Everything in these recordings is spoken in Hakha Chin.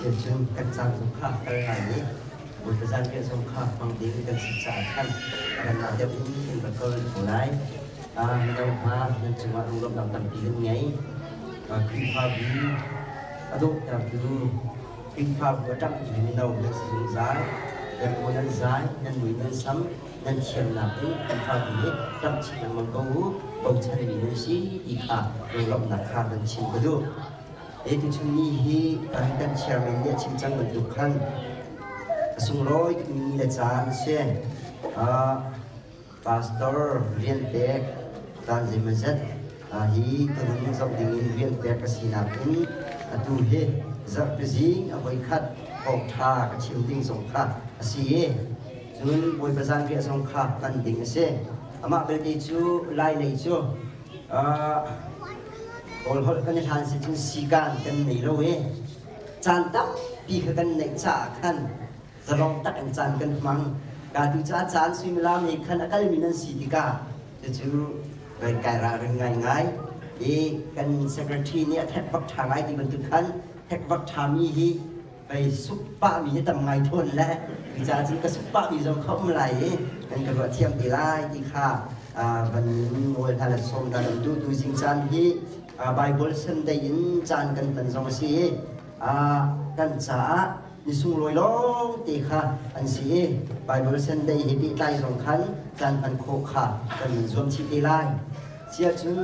Siacun kan caan zong kha kal ngai i Bawipa zanriah zong kha hmang ding kan si caah khan a rannak deuh in kan rak kal ko lai. Mino hna nan cungah lunglawmhnak tampi kan ngei. Khrihfabu a dawhtertu Khrihfabu a ṭamhtu mino nan si zungzal. Nan aw nan zai, nan mui nan sam, nan thiamnak in Khrihfabu nih ṭamh chin lengmang ko u. Bochanmi nan si ti kha lunglawmhnak kha nan chim ka duh. Hi tuchun ni hi kan chairman nih a chim cang bantuk khan a sunglawi tukmi ni le caan a si. Pastor rian pek caan zeimawzat hi turum zoh dingin rian pek ka sinak in atu hi zarhpi zing a voikhat thawngṭha ka chim ding zong kha a si i cun Bawipa zanriah zong kha hman ding a si. Amah belte cu Lai lei cu Kawlholh kan i hlan si cun sikaan kan nei lo i caan tampi kha kan neih caah khan zalong tak in caan kan hmang. Ka tu caah caan suimilam he khan a kalmi nan si tikah cucu kai kai ralring ngaingai i kan secretary nih a thek bak ṭha ngai ti bantuk khan thek bak ṭhami hi pei suk pahmi hi tam ngai thawn le cucaah cun ka suk pahmi zong kha um lai i kan ka ruah thiam te lai ti kha van nawl hna le sawm hna lam tu tu zing caan hi Bible Sunday in caan kan hman zong a si i kan caah ni sunglawi lawng te kha an si i Bible Sunday he pehtlai zong khan caan hman khawh kha kan in zuam chih te lai. Siah cun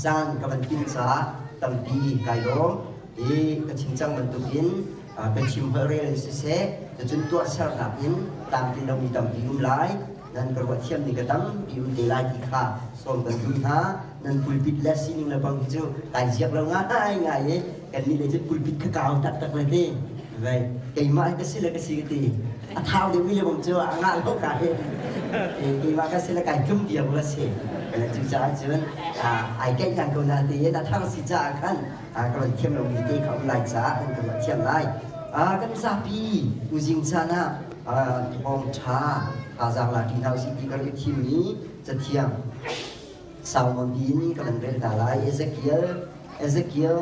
caan ka van tin caah tampi kai lawm. Hi ka chim cang bantukin biachim holhrel in siseh, cucun tuahsernak in tlamtlin lomi tampi um lai, nan ka ruah thiam ning ka tampi um te lai ti kha sawm kan duh hna. Nan pulpit le sining le bang hi cu kai ziak lo ngai ngai i kannih lei cu pulpit kha kau taktak le ti. Vai keimah hi ka si le ka si ka ti. A thau deuhmi le bang cu a ngah lo ka hi. Keimah ka si le kai tlum diam la si. Cucaah cun ai keih ngang ko na tiin a thang si caah khan ka van thiam lomi te kha um lai caah an kan ruah thiam lai. Kan zapi tuzing caan ah thawngṭha thazaang lak hna usih ti kan i thimmi cathiang sau nawn in ka van rel hna lai. Ezekiel Ezekiel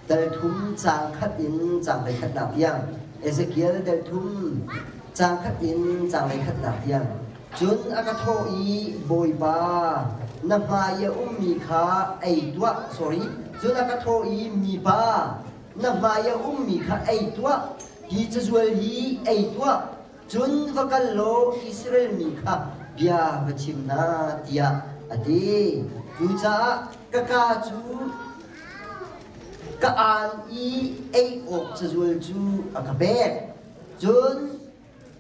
dal thum caang khat in caang hleikhatnak tiang Ezekiel dal thum caang khat in caang hleikhatnak tiang Cun a ka thawh i, Bawipa, na hmai i a ummi kha ei tuah. Sorry. Cun a ka thawh i, Mipa, na hmai i a ummi kha ei tuah. Hi cazual hi ei tuah. Cun va kal law Israel mi kha bia va chim hna, tiah a ti. Cucaah ka kaa cu ka aan i ei awk cazual cu a ka pek. Cun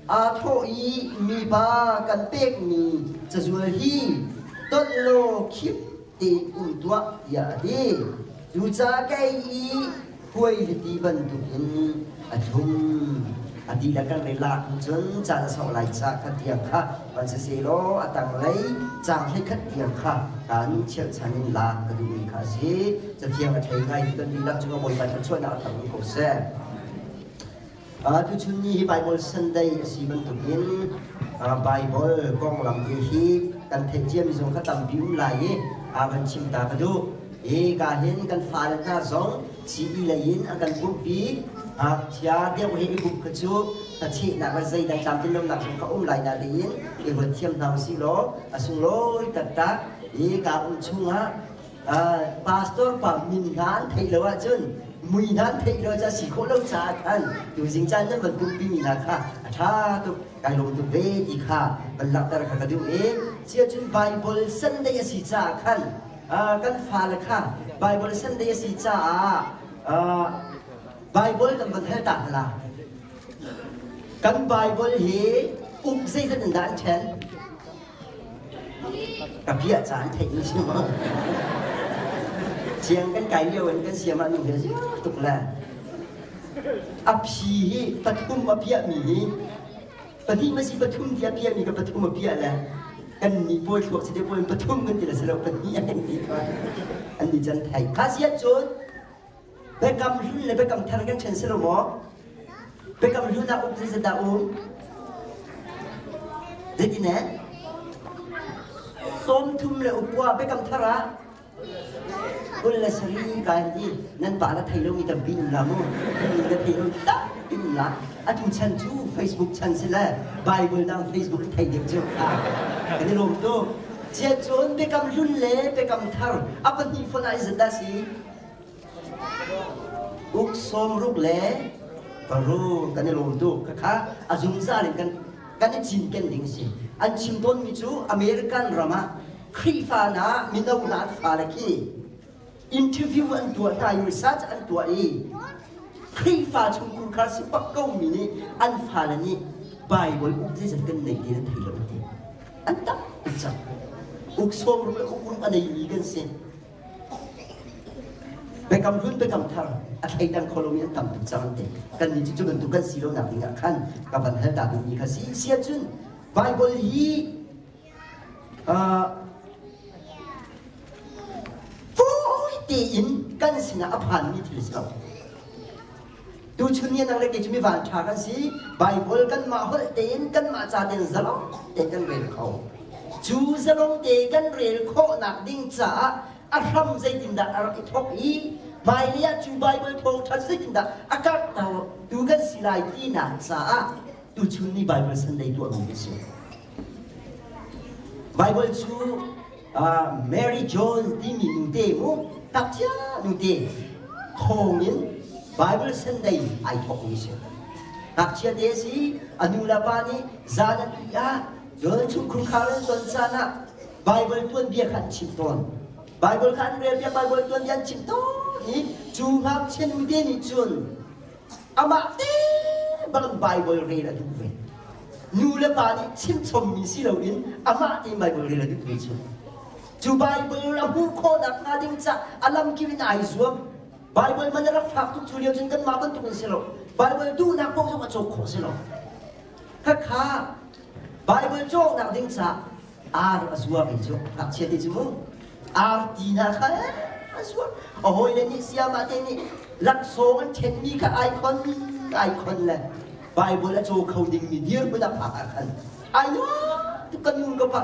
Aa thawh i mipa kan pekmi cazual hi tonh law khim tein um tuah tiah a ti. Cucaah kei i khuailipi bantukin a thlum. A dihlak kan rel ah cun caan a sauh lai caah kha tiang kha van sisehlaw a tanglei caang 11 tiang kha kan chirhchan in lak ka duhmi kha a si. Cathiang a thei ngai kan dihlak cungah Bawipa thluachuahnak a tam ko seh. Tuchun ni hi Bible Sunday a si bantukin Bible konglam te hi kan theih ciami zong kha tampi um lai i van chim ta ka duh. Hi ka hin kan fale hna zong CE lei in an kan pumhpi. Ngakchia deuh he i pumh kha cu hnachehnak le zeidang tlamtlin lonak zong kha um lai na tiin i ruat thiam hna usih law a sunglawi taktak. Hi ka um chungah pastor pa min hna an theih lo ahcun mui hna an theih lo ca si khawh lo caah khan tuzing caan nan van pumpi mi hna kha a ṭha tuk kai lawm tuk ve ti kha van langhter kha ka duh i cia cun Bible Sunday a si caah khan kan fale kha Bible Sunday a si caah Bible kan van hal ta hna kan Bible hi uk zeizat in dah an ṭhen Ka piah caan theih mi si maw? Siang kan kai lio in kan siam ah nu he ziar tuk le a phi hi pathum a piah mi hi pahnih ma si pathum ti a piah mi ka pathum a piah le kan nih pawl thluak si te pawl pathum kan ti le si lo pahnih a kan ti kha an ni can thai kha siat cun Biakam hlun le biakam thar kan ṭhen si lo maw? Biakam hlun ah um zeizat dah um? Zeitin eh? 30 le ukua biakam thar ah? 27 kai an ti. Nan pa la thei lomi tampi um la mu. Nan na thei lo tampi um la. Atu chan cu Facebook chan si le Bible nang Facebook in thei deuh cu. Kan i lawm tuk. Cia cun biakam hlun le biakam thar a pahnih fon ah izat dah si? Uk sawmruk le paruk kan i lawm tuk. Khakha a zungzal in kan kan i cinken ding si. An chim tawnmi cu American ram ah Khrihfa hna mino hna an fale khi interview an tuah hna i research an tuah i Khrihfa chungkhur kha si bak komi nih an fale nih Bible uk zeizat kan nei ti an thei lo ti. An tam tuk cang. Uk sawmruk le uk ruk a neimi kan si. Biakam hlun biakam thar a thleidang kho lomi an tam tuk cang an ti. Kannih cu cu bantuk kan si lonak ding ah khan ka van hal ta duhmi kha si. Si ahcun Bible hi fawi tein kan sinah a phanmi thil a si lo. Tuchun ni nang le kei cu mi vanṭha kan si. Baibal kanmah holh tein kanmah ca tein zalong tein kan rel kho. Cu zalong te kan rel khawhnak ding caah a hram zeitindah a rak i thawk i hmailei ah cu Baibal thawngṭha cu zeitindah a karhter tu kan si lai tinak caah tuchun ni Baibal Sunday tuahmi a si. Baibal cu Mary Jones timi nute mu ngakchia nute thawngin Bible Sunday ai thawkmi si. Ngakchia te si a nu le pa nih zan an ih ah cun chungkhur khar an ton caan ah Bible tuanbia kha an chimh tawn. Bible kha an rel piak Bible tuanbia an chimh tawn i cu ngakchia nute nih cun amah te bang Bible rel a duh ve. Nu le pa nih chimchommi si loin amah tein Bible rel a duh ve cu. Cu Bible a hmuh khawhnak hnga ding ca a lamkip in ai zuam. Bible man a rak fak tuk cu lio cun kanmah bantuk in si lo. Bible duhnak paoh zong a cawk khawh si lo. Khakha Bible cawknak ding ca ar a zuar ve cu ngakchia te cu mu ar ti hna kha a zuar a hawile nih siamah te nih laksawng an ṭhenmi kha ai khon ai khon le Bible a caw kho dingmi dirhmun a phak ah khan ai nuam tuk ka nu ka pa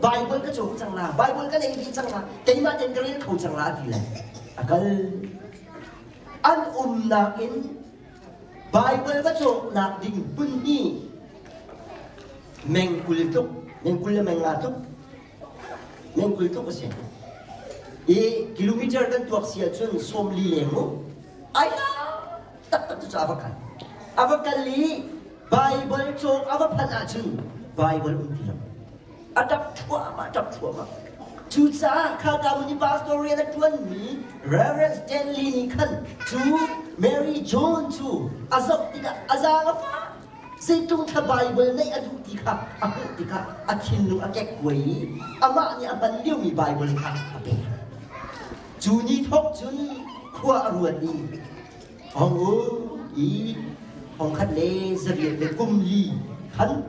Bible ka cawk cang la Bible ka nei dih cang la keimah tein ka rel kho cang la ti le a kal an umnak in Bible ka cawknak ding hmun hi meng 20 tluk meng 20 le meng nga tluk meng 20 tluk a si i kilometer kan tuak si ahcun 40 leng mu ai la taktak cu a va kal a va kal i Bible cawk a va phanh ahcun Bible um ti lo a ṭap thluahmah ṭap thluahmah cucaah kha ka pastor rian a ṭuanmi Reverend Stanley nih khan cu Mary John cu a zoh tikah a zaang a fak zeitlung thla Bible neih a duh ti kha a hmuh tikah a thinlung a kekkuai i amah nih a hman liomi Bible kha a pek cu ni thawk cun khua a ruat i hong u i thong khat le zariat le kum li khan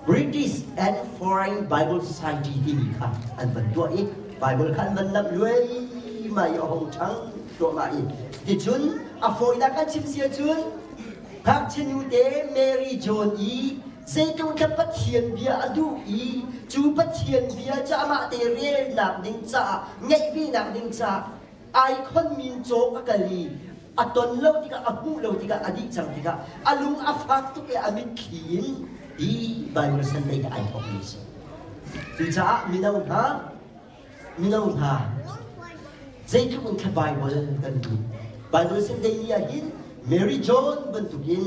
British and Foreign Bible Society timi kha an van tuah i Bible kha an van lamh luaimai i a hong ṭhang thluahmah i ticun a fawinak kan chim si ahcun ngakchia nute Mary John i zeitluk kha Pathian bia a duh i cu Pathian bia cu amah te relnak ding caah ngeih venak ding caah ai khonmi in cawk a kal i a ton lo tikah a hmuh lo tikah a dih cang tikah a lung a fak tuk i a mitthli in hi Bible Sunday hi ai thawkmi a si. Cucaah mino hna mino hna zeitluk in thla Bible kan duh. Bible Sunday ni ah hin Mary John bantukin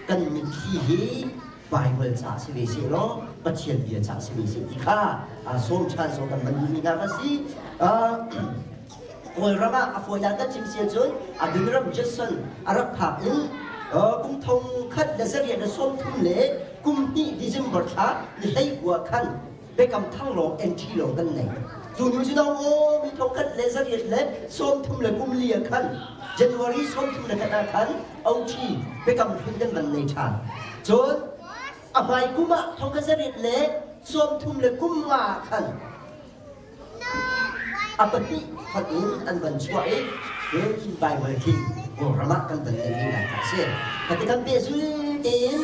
kan mitthli hi Bible ca si ve seh law Pathian bia ca si ve seh ti kha sawm ṭhan sawm kan van duhmi hna kha si. Kawlram ah a fawinak kan chim si ahcun Adoniram Judson a rak phak in kum thong khat le zariat le sawm thum le kum hnih December thla ni 19 khan biakam thang lawng entry lawng kan nei. Cu nu cu no aw mi thong khat le zariat le 30 le kum li ah khan January 31 ah khan OT biakam hlun kan van nei ṭhan. Cun a hmai kum ah thong khat zariat le 30 le kum nga ah khan A pahnih fonh in an van chuah i cun Baibal tling Kawlram ah kan van nei dingnak kha a si. Khati kan pehzul tein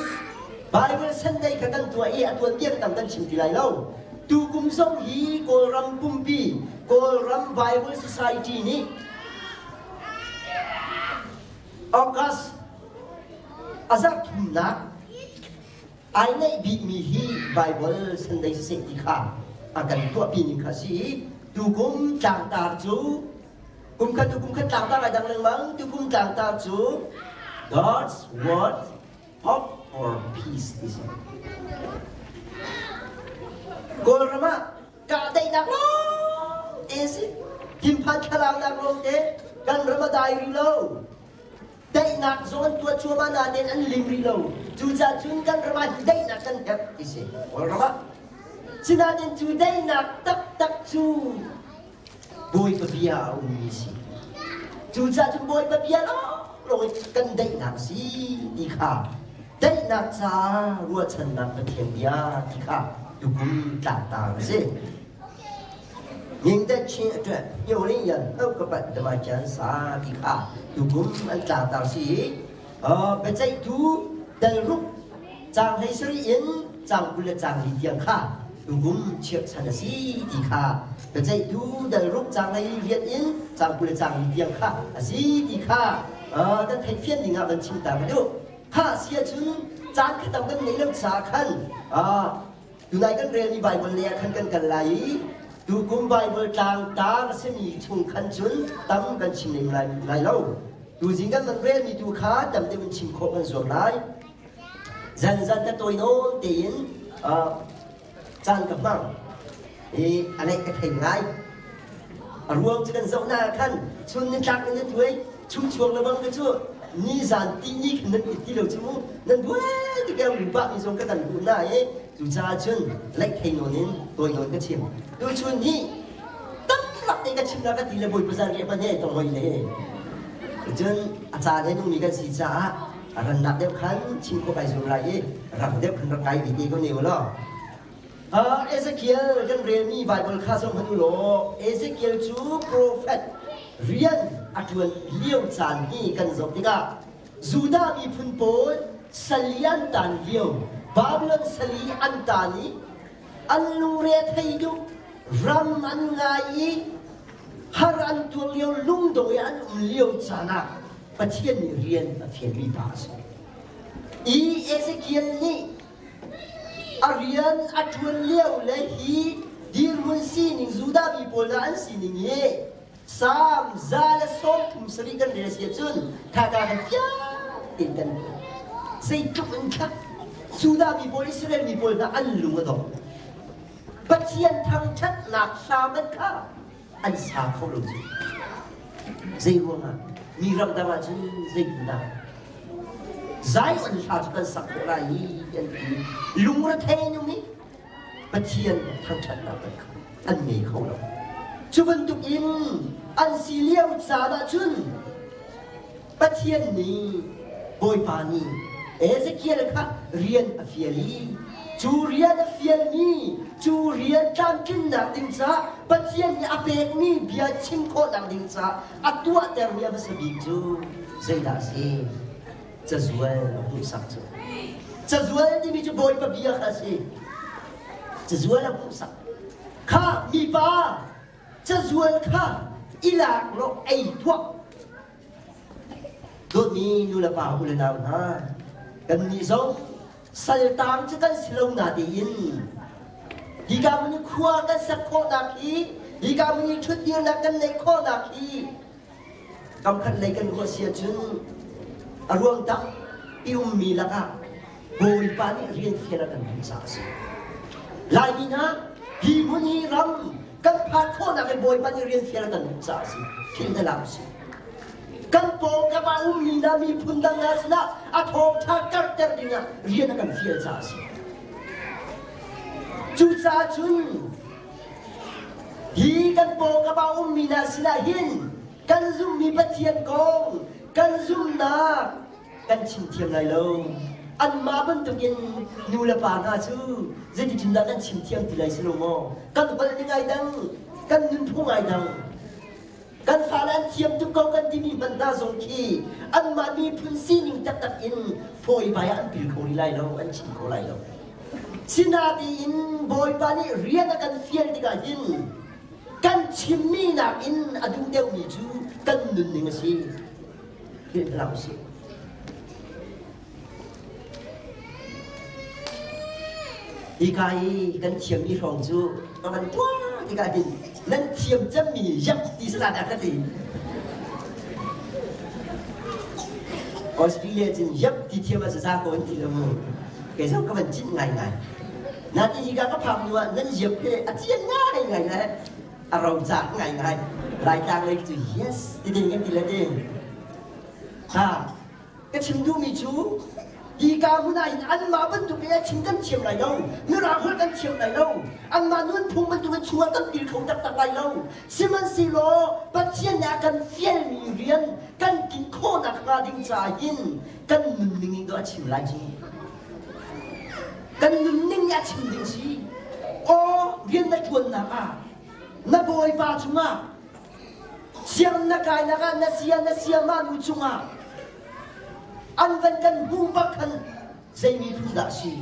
Baibal Sunday kha kan tuah i a tuanbia kan tam kan chim ti lai lo. Tukum zong hi Kawlram pumpi Kawlram Bible Society nih August a zarh thumnak ai ngaih bikmi hi Bible Sunday siseh ti kha a kan tuahpi ning kha si i tukum tlangtar cu kumkhat tu kumkhat tlangtar ai dang lengmang tukum tlangtar cu God's Word Hope for Peace ti si. Kawlram ah kahdaihnak lawng te si thinphan thlalaunak lawng te kan ram a dai rih lo daihnak zong an tuah cuahmah nain an lim rih lo cucaah cun kan ram ah hin daihnak kan herh ti si Kawlram ah sinain cu daihnak taktak cu Bawipa bia a ummi si cucaah cun Bawipa bia lawnglawng in kan daihnak si ti kha daihnak ca ruahchannak Pathian bia ti kha tukum tlangtar a si. 您的亲这有人人都个本的嘛讲啥的卡，tukum an tlangtar si biaceihtu dal ruk caang 17 in caang 24 tiang kha tukum chirhchan a si ti kha biaceihtu dal ruk caang 28 in caang 24 tiang kha a si ti kha kan theihfian ding ah kan chim ta ka duh. Kha si ahcun caan kha tam kan ngeih lo caah khan tunai kan relmi Baibal lei ah khan kan kal lai i tukum Baibal tlangtar a simi chung khan cun tam kan chim lem lai, lai lo. Tuzing kan van relmi tu kha tam deuh in chim khawh kan zuam lai. Zanzan ka tawi nawn tein caan ka hmang i a neih ka thei ngai. A ruang cu kan zoh na ah khan chun nitlak in nan thuai chung chuak le bang ka cu ni zan ti ni khan nan it ti lo cu mu nan buai ti keng rupa mi zong ka kan hmuh na i cucaah cun leih thei nawn in tawi nawn ka chim tu chun hi tamlak te ka chim na ka ti le bawipa zan riah hman he tong hoi le cun a caan he nungmi kan si caah a rannak deuh khan chim khawh kai zuam lai i rang deuh khan rak ngai ve te ko ne u law Ezekiel kan relmi Baibal kha zoh hmanh u law Ezekiel cu profet rian a ṭuan lio caan hi kan zoh tikah Judah miphun pawl sali an taan lio Babylon sali an taan i an lungre a thei duh ram an ngai i har an tuar lio lungdong i an um lio caan ah Pathian nih rian a fialmi pa a si. I Ezekiel nih A rian a ṭuan lio le hi dirhmun sining Judah mi pawl hna an sining hi Salm 137 kan rel si ahcun khaka kan fiang tein kan hmuh. Zeitluk in kha Judah mi pawl Israel mi pawl hna an lung a dong. Pathian thangṭhatnak hla man kha an sa kho lo cu. Zei ruangah mi ramdang ah cun zeitindah Zion hla cu kan sak khawh lai i an ti. Lungrethei in um i Pathian thangṭhatnak kan kha an ngei kho lo. Cu bantuk in an si lio caan ah cun Pathian nih Bawipa nih Ezekiel kha rian a fial i cu rian a fialmi cu rian tlamtlinnak ding caah Pathian nih a pekmi bia chim khawhnak ding caah a tuahtermi a hmasa bik cu zeidah a si? Cazual a hmuhsak cu. Cazual timi cu Bawipa bia kha a si. Cazual a hmuhsak. Kha mipa cazual kha i lak law ei tuah. Dawtmi nu le pa u le nau hna, kannih zong saltang cu kan si lo natein hika hmun i khua kan sak khawhnak hi hika hmun i ṭhutdirnak kan neih khawhnak hi kamkhat lei kan ruah si ahcun a ruang tak i ummi lakah Bawipa nih rian fial a kan duh caah a si. Laimi hna, hi hmun hi ram kan phak khawhnak hi Bawipa nih rian fial a kan duh caah a si. Philh hna hlah usih. Kan pawngkam ah ummi hna miphun dang hna sinah a thawngṭha karhter dingah rian a kan fial caah a si. Cucaah cun hi kan pawngkam ah ummi hna sinah hin kan zumhmi Pathian kong, kan zumhnak, kan chim thiam lai lo. Anmah bantukin nu le pa hna cu zeiticun dah kan chim thiam ti lai si lo maw? Kan holh ning ai dang, kan nunphung ai dang. Kan fale an thiam tuk ko kan timi hmanh hna zong khi anmah miphun sining taktak in fawibai ah an pil kho rih lai lo, an chim kho lai lo. Sinain Bawipa nih rian a kan fial tikah hin kan chimmi nakin a duh deuhmi cu kan nunning a si. Philh hlah usih. Hika i kan thiammi hrawng cu ka van tuah tikah hin nan thiam cemmi yap ti si dah ka ti. Australia cun yap ti thiam a za ko an ti lo mu. Kei zong ka van cinh ngaingai. Nain hika ka phak hnu ah nan yap he a cian ngaingai le a roca ngaingai. Laitlang lei cu yes ti ding kan ti le ti. Ha Ka chim duhmi cu hika hmun ah hin anmah bantuk in a chim kan thiam lai lo, mirang holh kan thiam lai lo, anmah nunphung bantuk in chungah kan pil kho taktak lai lo. Sihmanhsehlaw Pathian nih a kan fialmi rian kan tlin khawhnak hnga ding caah hin kan nunning in a chim lai cu. Kan nunning nih a chim ding si. Aw rian na ṭuannak ah na bawipa cungah Sianginn na kainak ah na sia na siama nu cungah an van kan hmuh bak khan zei miphun dah si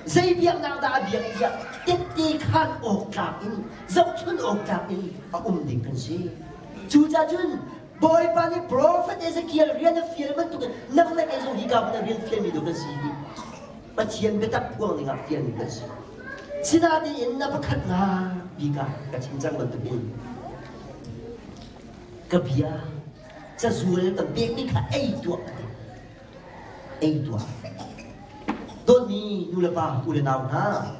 zei biaknak dah a biak tiah tette khan awk tlak in zohchun awk tlak in a um ding kan si. Cucaah cun Bawipa nih profet Ezekiel rian a fial bantukin nang le kei zong hika hmun ah rian fialmi dawh kan si hi Pathian biatak phuang dingah fialmi kan si. Sinain na pakhatnak bik ah ka chim cang bantukin ka bia cazual ka pekmi kha ei tuah ka ti. Ei tuah. Dawtmi nu le pa, u le nau hna,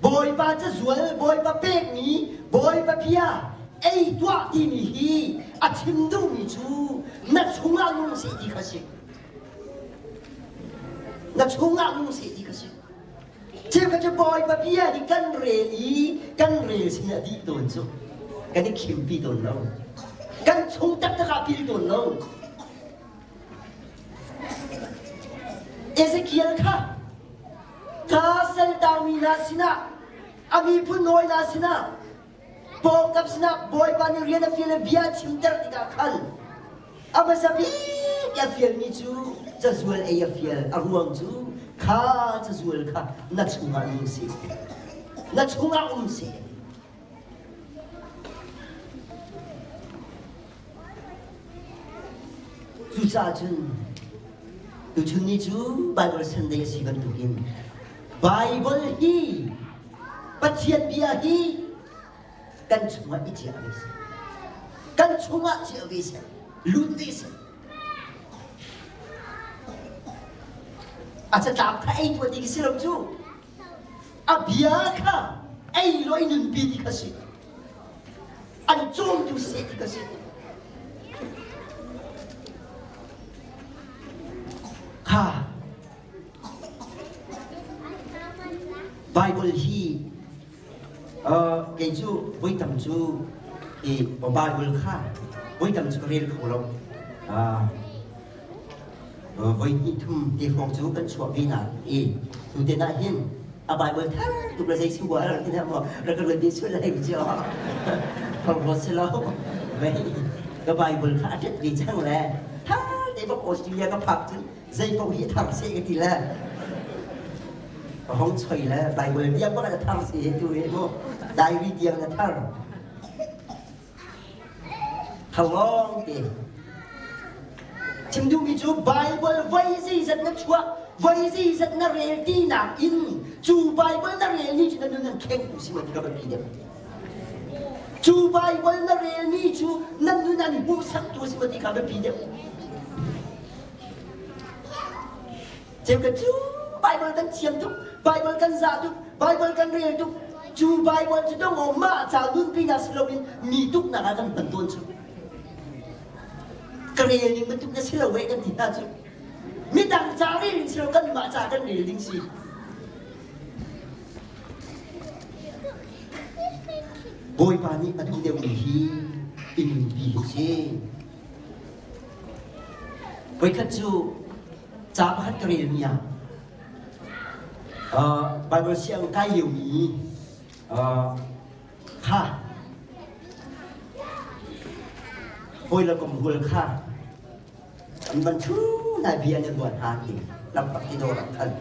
Bawipa cazual, Bawipa pekmi, Bawipa bia ei tuah timi hi a chim duhmi cu na chungah nung seh ti kha si. Na chungah nung seh ti kha si. Cheukhat cu Bawipa bia hi kan rel i kan rel sin a dih tawn cu. Kan i khimpi tawn lo. Kan chung taktak ah pil tawn lo. Ezekiel kha ka saltangmi hna sinah a miphun hawi hna sinah pawngkam sinah Bawipa nih rian a fial i bia a chimter tikah khan a hmasa bik a fialmi cu cazual ei a fial a ruang cu kha cazual kha na chungah nung seh na chungah um seh Cucaah cun tuchun ni cu Bible Sunday a si bantukin Bible hi Pathian bia hi kan chungah i ciah ve seh. Kan chungah ciah ve seh. Lut ve seh. A catlap kha ei tuah ti si lo cu. A bia kha ei law i nunpi ti kha si. An cawmtu seh ti kha si. Kha Bible hi kei cu voi tam cu i Bible kha voi tam cu ka rel kho lo. Voi hnih thum te hrawng cu kan chuah ve na i tuten ah hin a Bible thar tuk le zei si hua rak ti maw rak ka ruat sual lai cu phorhlawt si lo vei ka Bible kha a ṭet ve cang le thar te bak Australia ka phak cun zei paoh hi thar seh ka ti le ka hong choi le Bible tiang bak a thar si he tu he mu diary tiang na thar Thalawng te. Chim duhmi cu Bible voi zeizat na chuah, voi zeizat na rel tinak in cu Bible na relmi cu na nun an khengtu si ti ka biapi deuh. Cu Bible na relmi cu na nun an hmuhsaktu si ti kha biapi deuh. Cheukhat cu Bible kan thiam tuk, Bible kan zah tuk, Bible kan rel tuk. Cu Bible cu dong aw mah ca nunpinak si loin mi tuknak ah kan hman tawn cu. Ka rel ning bantuk na si lo eh kan ti hna cu. Midang ca rel ding si lo kanmah ca kan rel ding si. Bawipa nih a duh deuhmi hi i nunpi hi si. Voikhat cu ca pakhat ka relmi ah Bible siang kai liomi kha hawi le kom rual kha an van thu nai bia an i ruat hna ti. Lampak ti dawr ah khan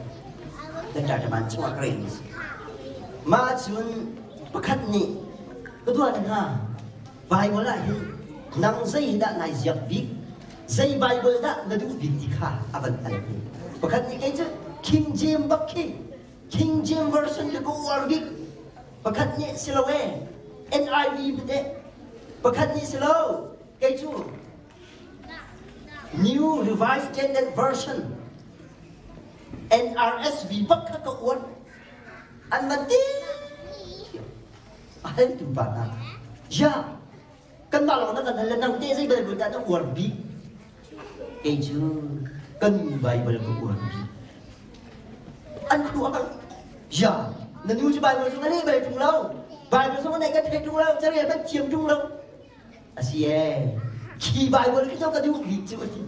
Tataman chungah ka relmi si. Mah cun pakhat nih ka duat hna Bible ah hin nang zei dah nai ziak bik zei Bible dah na duh bik ti kha a van hal. Pakhat nih kei cu King James bak khi King James version khi ka uar bik. Pakhat nih si lo e NIV teh pakhat nih si lo kei cu New Revised Standard Version NRSV bak kha ka uar. An man ti a hal tu pa hna. Ya, kanmah lawng na kan hal le nang te zei Bible dah na uar bik? Kei cu kan nu Bible ka uar bik. An khuar. Ya, na nu cu Bible zong a leh bal ṭung lo. Bible zong a neih kan thei ṭung lo, carel kan thiam ṭung lo. A si ee. Khi Bible khi ka duh bik cu a ti.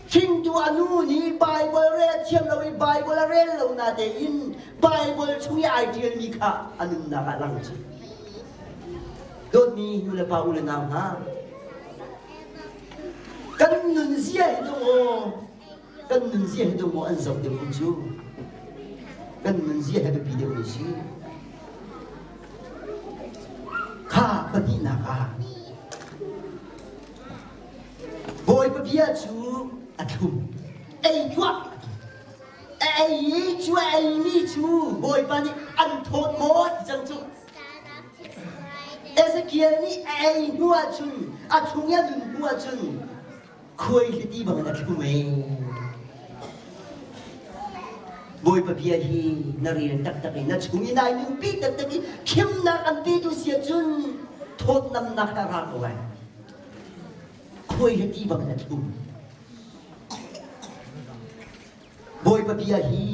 Hringtu a nu nih Bible rel a thiam lo i Bible a rel lo na tein Bible chung i ai ṭialmi kha a nunnak ah lang cu. Dawtmi nu le pa u le nau hna, kan nunzia hi dawh kan nunzia hi dawh an zoh deuh mi cu kan nunzia he biapi deuh mi si. Kha pahnihnak ah Bawipa bia cu a thlum. Ei tuah! A ei i cu a eimi cu Bawipa nih an thawt maw ti cang cu. Ezekiel nih a ei hnu ahcun, a chung i a nun hnu ahcun khuaihliti bangin a thlum ee. Bawipa bia hi na rel taktak i na chung i nai nunpi taktak i khimnak an petu si ahcun thawtnamnak he a ra ko lai. Khuaihliti bangin a thlum. Bawipa bia hi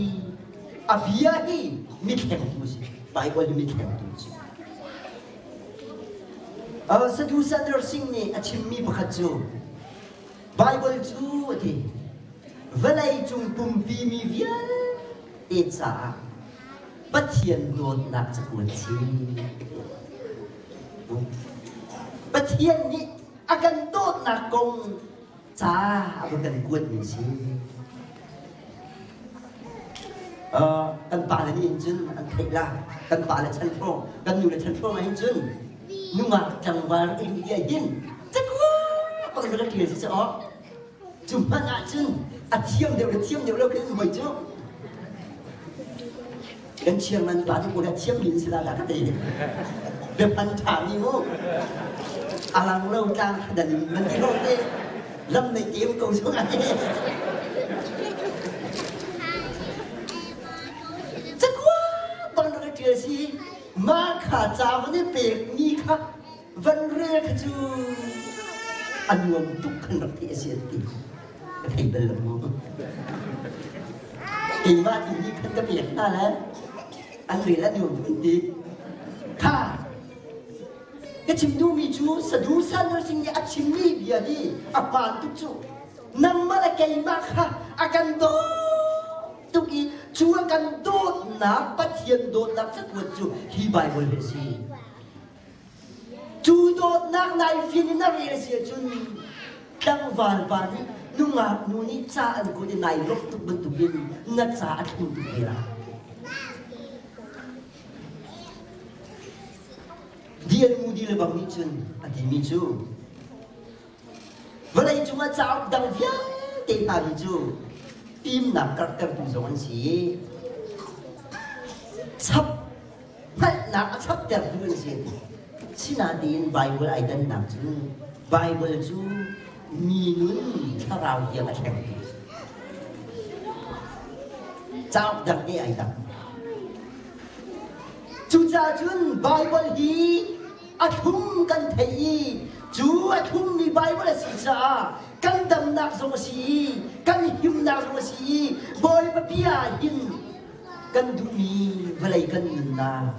a bia hi mithlengtu a si. Bible hi mithlengtu a si. Uh, Sadhu Sandar Singh nih a chimmi pakhat cu Bible cu a ti vawlei cung pumpi mi vialte caah Pathian dawtnak cakuat si. Pathian nih a kan dawtnak kong ca a va kan kuatmi si. Uh, kan pale nih hin cun an theih la. Kan pale chan hrawng, kan nu le chan hrawng ah hin cun nungak tlangval rak i duh ti ah hin cakua bak in rak ṭial si awk. Cu hmanh ah cun a thiam deuh le thiam deuh lo khin hoi cu. Kan chairman pa cu pawl thiam min si la dah ka ti. Biapan ṭha mi mu. A lang lo tlang dan in man ti lo te. Lam nei tem ko zong ah Cakua bang rak ṭial si. Mah kha ca van i pek mi kha van rel kha cu a nuam tuk khan rak theih a si an ti. Ka thei bal lo mu. Keimah ti nih khan ka pek hna le an rel a nuam tuk an ti. Kha ka chim duhmi cu sadu san sing nih a chimmi bia hi a hmaan tuk cu. Nangmah le keimah kha a kan dawt tuk i cu a kan dawtnak Pathian dawtnak cakuat cu hi Baibal hi a si. Cu dawtnak nai fian in a rel si ahcun tlangval pa nih nungak nu nih ca an kuat i nai lawmh tuk bantukin na ca a thlum tuk ve lai. D.L. Moody le bang nih cun a timi cu vawlei cungah cauk dang vialte hna hi cu fimnak karhtertu zong an si i chap hngalhnak a chaptertu an si. Sinain Baibal ai dannak cu Baibal cu mi nun thlarau tiang a thlengtu a si. Cauk dang he ai dang. Cucaah cun Baibal hi a thlum kan theih i cu a thlummi Baibal a si caah kan damnak zong a si i kan himnak zong a si i Bawipa bia hin kan duhmi vawlei kan nunnak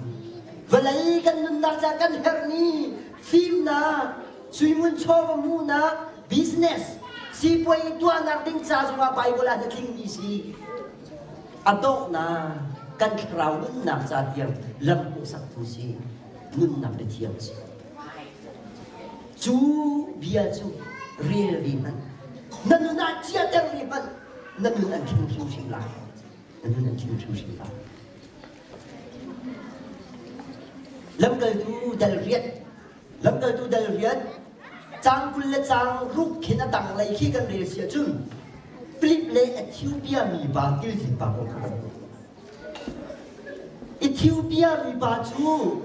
vawlei kan nunnak caah kan herhmi fimnak suingun chawva hmuhnak business sipuai tuahnak ding ca zongah Bible ah na tlingmi si a donghnak kan thlarau nunnak ca tiang lam hmuhsaktu si nunnak biathiang si cu bia cu rel ve hmanh. Na nun ah chiahter mi hmanh na nun an thleng hrimhrim lai. Na nun an thleng hrimhrim lai. Lamkaltu dal riat Lamkaltu dal riat caang 20 le caang ruk khin a tanglei khi kan rel si ahcun Filip le Ethiopia mipa kilzin pa kong kha kan hmuh. Ethiopia mipa cu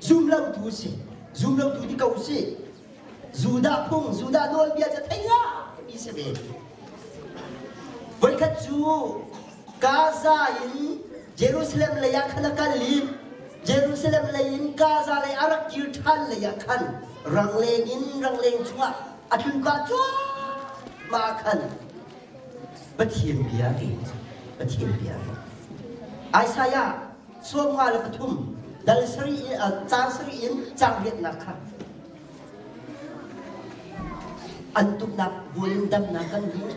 zumlotu a si. Zumlotu ti ko si. Judah phung, Judah nawlbia cu thei mi si ve. Voikhat cu Gaza in Jerusalem lei ah khan a kal i Jerusalem lei in Gaza lei a rak kir ṭhan lei ah khan rangleng in rangleng chungah a tlunka cuahmah ah khan Pathian bia a rel. Pathian bia a rel. Isaiah 53 dal sarih caang sarih in caang riatnak kha an tuknak bual in damnak kan hmu.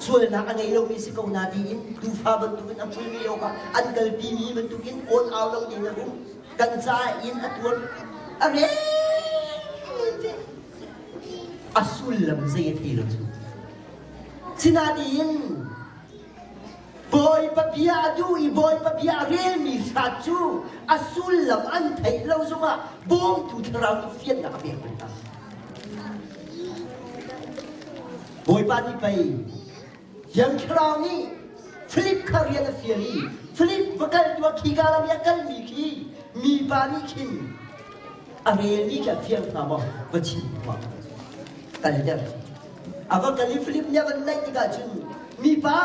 Sualnak a ngei lomi si ko na tiin tuufa bantukin a hmuimi awkah an kalpimi bantukin awn au lo ding a um. Kan caah in a tuar a rel a sullam zei a thei lo cu. Sinain Bawipa bia a duh i Bawipa bia a relmi hrat cu a sullam an theih lo zongah bawmtu thlarau nih fiannak a pek hna. Bawipa nih pei Thiang Thlarau nih Filip kha rian a fial i Filip va kal tuah khika ram i a kalmi khi mipa nih khin a relmi khi a fiang hnga maw va chim tuah kalter a va kal i Filip nih a van naih tikah cun mipa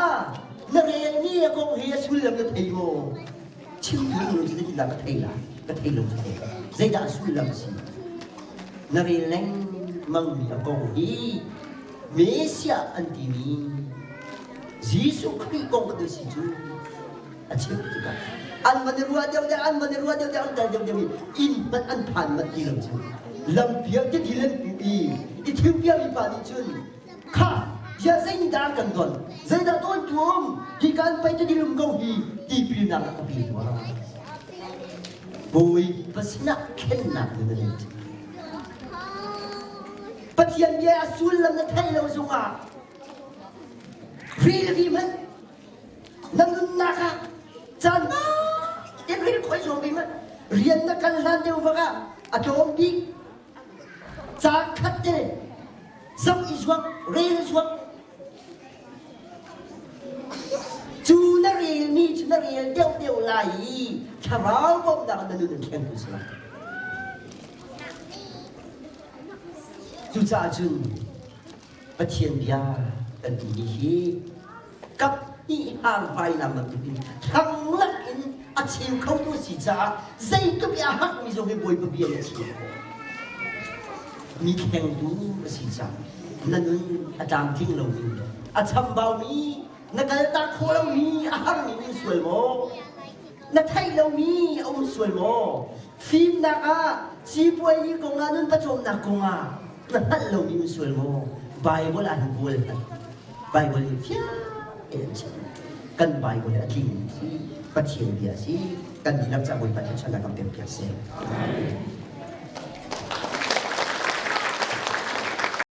na relmi a kong hi a sullam na thei maw chim tu lo zeitindah ka thei lai ka thei lo cu zeidah a sullam si na rel lengmangmi a kong hi Messiah an timi Jesuh Khrih kong kan si cu a chim tikah an van i ruah deuh deuh an van i ruah deuh deuh an kal deuh deuh i inn hmanh an phan manh ti lo cu lampial tidil an pu i Ethiopia mipa nih cun kha bia zeidah kan don zeidah dawn tu um hi kan pei tidil um ko hi tipilnak a ka pe tuah Bawipa sinah thlennak na nei Pathian bia a sullam na theih lo zongah ril vi hmanh na nunnak ah caan in ril khoi zuam vi hmanh rian na kal hlan deuh vak ah a tlawm bik caan khat te zoh i zuam rel i zuam cu na relmi cu na rel deuh deuh lai i thlarau bawmhnak na nun in thleng tu si lai Cucaah cun Pathian bia kan timi hi kap hnih hangvainak bantukin thlanglang in a cheu khotu si caah zeitluk i a hakmi zong hi Bawipa bia in a chim khawh. Mi thlengtu a si caah na nun a tlamtling lomi, a chambaumi, na kaltak khawh lomi, a harmi in sual maw? Na theih lomi a um sual maw? Fimnak ah sipuazi kong ah nun pawcawmnak kong ah na hngalh lomi um sual maw? Bible ah hin bual hmanh. Bible hi fiang in an chim. Kan Bible hi a tling si, Pathian bia si. Kan dihlak ca Bawipa thluachuahnak kan pek piak seh.